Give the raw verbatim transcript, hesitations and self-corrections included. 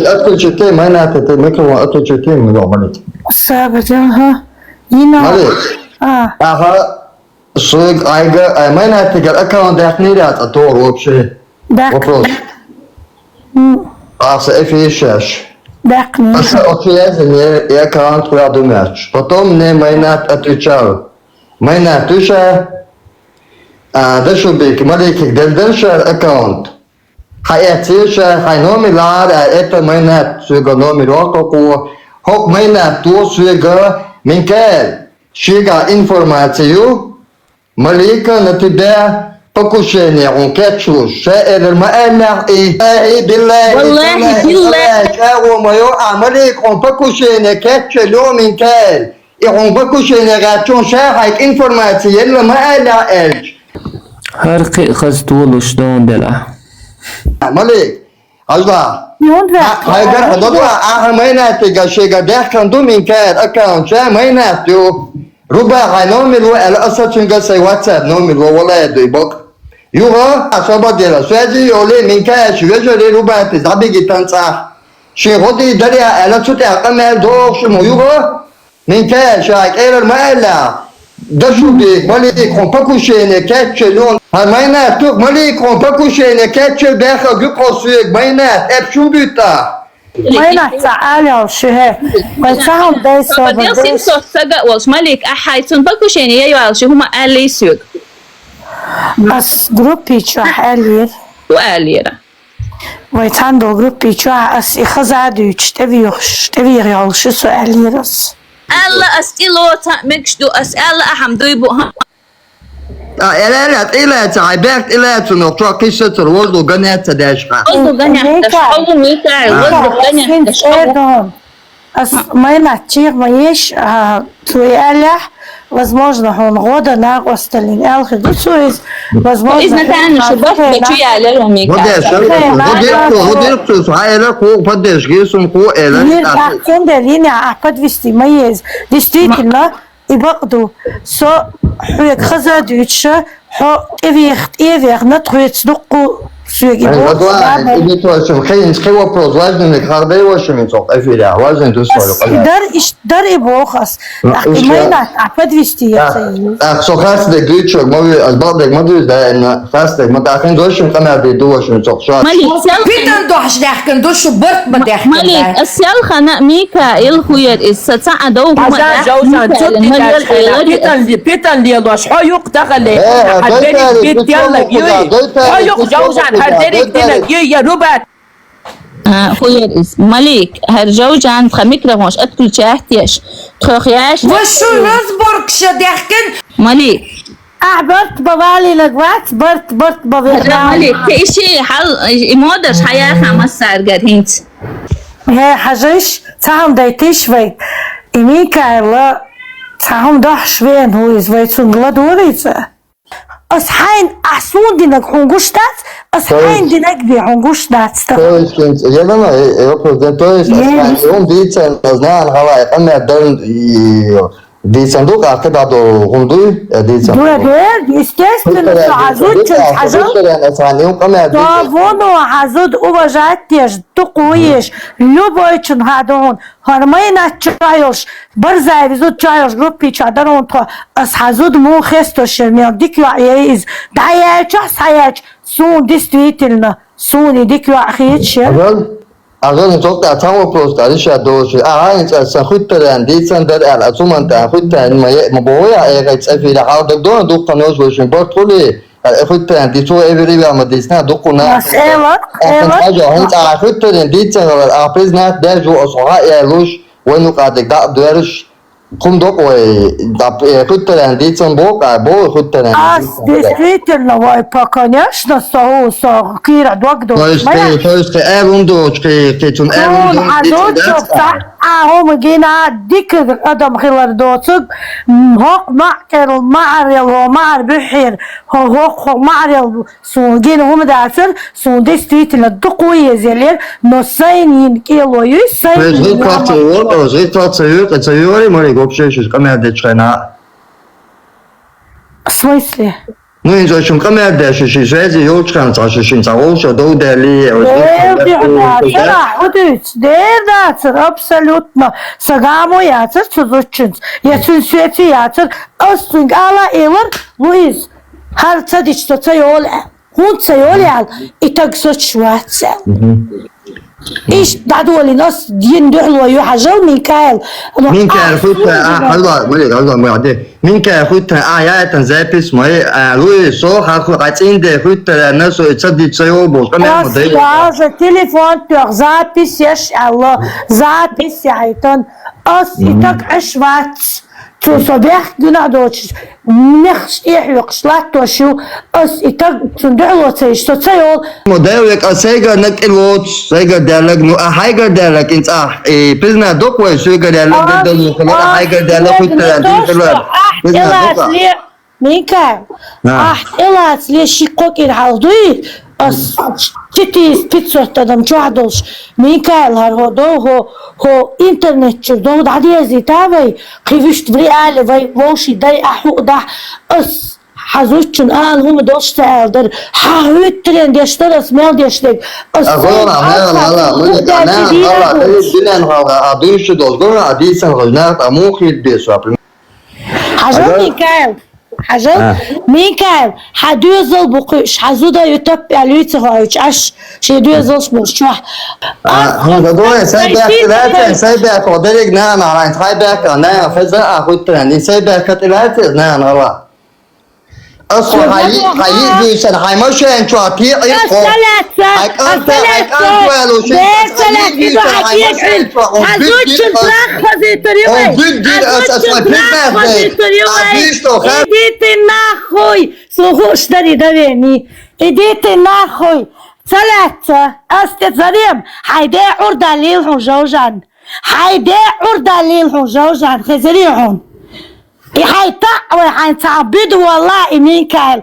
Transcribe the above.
Отключите, майнатта микрофон отключите, ма, Малик. Сабаде, ага. Йина. Малик. А. Аха, соьга, айга, ай, майнаттагара аккаунт даьккхинарий ца тохара вообще? Даьккх. Вопрос. М. Аса эфир шеш. Даьккхинарий. Аса оцу яздинера и аккаунт ваьлла ду моьттуш. Потом мне Майнат отвечал. Майнат, ду ша, а, Дашубик, Маликига делла дара ша аккаунт? Хьан эццера ша, хьайн номер лахьара, а, это Майнат, соьга номер йоккху кхо. ХӀокху Майнато соьга, Минкаил, шегахь информаци ю, Малика на тебя покушение хьуна кечйолуш. Ша элира ма аьллехь и. Валлахьи, биллахьи, валлахьи, таллахьи, биллахьи. Таллахьи, чӀагӀо ма йо, а Малика хьуна покушение кечйина ю, Минкаил. И хьуна покушение гӀертачунна ша хьайга информаци елла ма аьллехь аьлча. ХӀара кхин а хаза толуш ду хьуна делахь. Малик, хьажал. Юн ваьхьа? Хьайгара хьан ду, ахьа Майнатига шега даьккхина ду Минкаил аккаунт, ша Майнат ю. Руба хьайн номер ло аьлла, аса цуьнга сайн WhatsApp номер ло, валлахьи ду и бакъ. Юха, а собар дела, связи йолий, Минкаил ши вежарий Рубатис дӀабигийтина цӀахь. Шен гӀо дийр дара аьлла, цу тӀехь къамел дохуш ма юха. Минкаил, ша кӀелара ма аьлла. Дашубик, Малик хьуна покушение кечйина ю. ХӀара Майнат ду, Малик хьуна покушение кечйина, бехха гуькхо соьга, Майнат, эпчун буьтта. Майнат, ца аьлла шу хӀе. Вай ца хьуна дай собар деш. Семьсот сага а волуш, Малик, ахьа хьайн цунна покушение ян йолуш хӀума аьллий соьга? Ас группи чохь аьллера. Хьо аьллера. Вай цхьаьна долу группи чохь ас и хаза а дуьйцуш, тӀевеха йолуш ю со аьллера ас. Аьлла ас тӀелоцу мегаш ду, ас аьлла ахьа дуй бу, хӀа? А, аьлла, тӀелаца, хьайн бехк тӀелаца, нохчо кхиссацара, воздух ган яц ца деш хьан. Воздух ган яц, Мика. Хьо ву, Микаил, а, воздух ган яц, хьо ву. Ас Майнат чех ма еш, а, цо и аьллехь, возможно, хьуна гӀо дан накъосталлин аьлла хир ду цо иза, возможно, иза хьуна тӀаьхьа шу барт бан чу ялар ван Мика. ГӀо деш, гӀо деш, гӀо деш, цо хьан элира, кхо поддержка, сон кхо элира. Ира, ахь цундела йина, ахь подвести ма еза. Действительно, и бакъ ду. Со хьоьга хаза а дуьйцуш, хьо тӀевех-, тӀевехна тхоьца дуккху соьга и боху. Ай, ладван, да, и битвачун, хин, кхин вопрос, важный, хьарбай ваша мин цохь эфире, важный ду со. Ас дар иш-, дар и боху ас. Ну, ах, и иш майна, я. А подвести я ца йиш. Ах, со хас де дуьйцуш, ма вуй, ас бакъдерг ма дуьйцу, да, ина. Хастаг, ма тахин дошим къамел де ду вашим цохь шо. Малик, сел-, питан дохьаш даьхкина ду шу, барт ма даьхкина. Малик, ас сел хана Микаил хуер иза, сан цхьа а дов хӀума. Хьажа, Жовжан, цу тӀе даьш хьайна, питан ле-, питан лелош, хьо юкъ тахале, э, хьан дерриг бит яллаг юй. Хьо юкъ, Жовжан, хьан дерриг динаг юй, я Рубат. А, хуер иза. Малик, хӀара Жовжан, тхан микрофонаш отключать еш. Тхох яш. Ва шу разборкаш даьхкина. Малик. Ахь барт бан валийнарг вац, барт, барт бан ве-, хӀара вал. Малик, те иши хьал, и модарш хьаяха массаргар хӀинца. ХӀе, хьажиш, цхьа хӀума дайтиш вай. И Микаила цхьа хӀума дохьуш веана хӀу иза, вай цунга ладогӀий цӀа? Ас хьайн, ахь суна динарг хьуна гуш дац, ас хьайн динарг бен хьуна гуш дац, тахана. То есть, хӀинца, я давно, э, э, вопрос, да, то есть, ас хьайн, хӀума дийцан, ас нахана хьалха къамел дан, и, Дийцан ду, къахка дӀадо хӀума дуй, э, дийцан ду. Дуй, естественно, со хьан зудчун хьажал. Со воно хьан зуда уважать деш, дукха вуеш, любойчун хьан ду хьуна. ХӀара Майнат чохь йолуш, Барзаеви зуда чохь йолуш группи чохь дара хьуна тхо. Ас хьан зуда муха хестош яра, мел дика йоӀ яра иза. ДӀаяьлчахь, схьаяьлча, суна действительно, суна и дика йоӀ хеташ яра. Ас вазан цо тӀе цхьа вопрос кхаьриш а долуш, ахьа хӀинца сан хуьттаран дийцан дара аьлла, ас хӀуманна тӀе хуьттаран ма е-, ма боху я, э, хӀай цӀа фийра хьал даг дона дуккха нож вешин барт хуьлий, э, хуьттаран ди цо эвир ивел ма дийцна, дуккха на. Ас элар, элар. Хьажа, хӀинца ахьа хуьттаран дийцан хилар, ахьа признать деш ву, ас хьо хьа ялуш, вайн юкъа дерг дӀа а доьраш, ХӀума докъу вай, дап-, э, хуьттаран дийцан бокъа, бо хуьттаран дийцан. Ас действительно вай, по, конечно, со, со кийра дог ду. То есть, э, то есть, э, эр хӀума ду, кхи-, кхи цун эр хӀума ду, хьан дийцан зуд дац, чохь а? А хӀума гина дика адам хилар доцуг, м, хӀокху маӀкерал, маӀарел, хӀо маӀар буьххьера, хӀо, хӀо, хӀо маӀарел, Суна гина хӀума дацара, суна действительно дукха ву еза елира, но сайна йина кӀело юй, сайна йина. Житкал ца йора, житкал ца йора, ца йора, маре вообще шиш къамел дечу хенахь. В смысле? Ну, хӀинца шун къамел деш, ши связи йолчу хенахь, шу шин цхьа вовшах дов даьллий, Дер дихьа дацара, хӀу дуьйцу? Дер дацара, абсолютно. Сагамо яцара цу зудчуьнца, я цуьнан соьца яцара. Ас цуьнга ала а элира, Луиз, хӀара ца дича со ца йолу аьлла. ХӀунда ца йолу аьлла, и таг соцуш вац аьлла. Иштта дӀадолийна ас дина дуьхьало ю хьажал, Микаил. Микаил, хуьттан, а, хьажал, Малик, хьажал, Малик, де. Микаил, хуьттан, а, яйтан запись, ма, а, Луи, со, хьан ху-, хьан цӀинде хуьттан, на, со, ца ди, ца йо, бо, къамел ма дай. Ас даже телефон тоьхна, запись еш аьлла, запись яйтан. Ас и таг Ӏаш вац. Цо со бехк гина а доцуш, мехаш тӀехьоькхуш латтош ю, ас и таг цунна дуьхьало ца йиш, со ца йолу. Мо Дела векъа сайгара наг тӀе лоцу, сайгара даьллаг, ну, а хьайгара даьллаг, ин цӀахь, и, пизна доккха вай, соьгара яьллаг, а, дедал ю хилар, а, а хьайгара даьллаг, хуьттаран дин хилар. Ахь тӀелац ле, Микаил, ахь тӀелац ле, ши-кхо кӀира хьалха дуй, ас четыреста-пятьсот адам чохь долуш, Микаил, хӀара хӀо дов, хӀо, хӀо интернет чуьра дов дӀадезийта вай, кхин вуьшта в реале вай вовший дай ахь хӀуъа дахь, ас хьан зудчун ала хӀума долуш ца аьлла дара, хьан хӀуьттарен деш дара ас мел деш дерг, ас динан гӀалгӀа, а дуьйцуш долуш, гур а дийцан гӀалгӀа, а муха хир деза, Хьажал, Микаил, хьажал, Микаил, хьан доьзал бу кхуьуш, хьан зуда ю таппа аьлла юй ца хоуьйтуш, аш шен доьзалш болуш чохь. А, хьан дан дой, сайн бехк лаьцна, сайн бехк хьо дерриг нана хьайн, хьайн бехк а нана хеза а хуьттаран, и сайн бехк а тӀелаьцна нана гӀала. Ас хьан йиъ, хьан йиъ дуьйсан, хьайн машен чохь тиъ Ас хьо. Ца лаьцна, хьайн ас ца кӀанта, хьайн лаьцна, кӀанта ваьлла шен бер ца лаьцна, иза хьан машен чохь, хьан зудчун прах хазийтар ю вай, хьан зудчун прах хазийтар ю вай. Иди ты нахуй, сон хууш дарий давени. Иди ты нахуй, ца лаьцна, ас тӀе зарем, хьайн де Ӏур далийла хьуна жовжан. Хьайн де Ӏур далийла хьуна жовжан, хезарий хьуна. И хьайн таӀ вай, хьайн цхьа буьда валла и Микаил.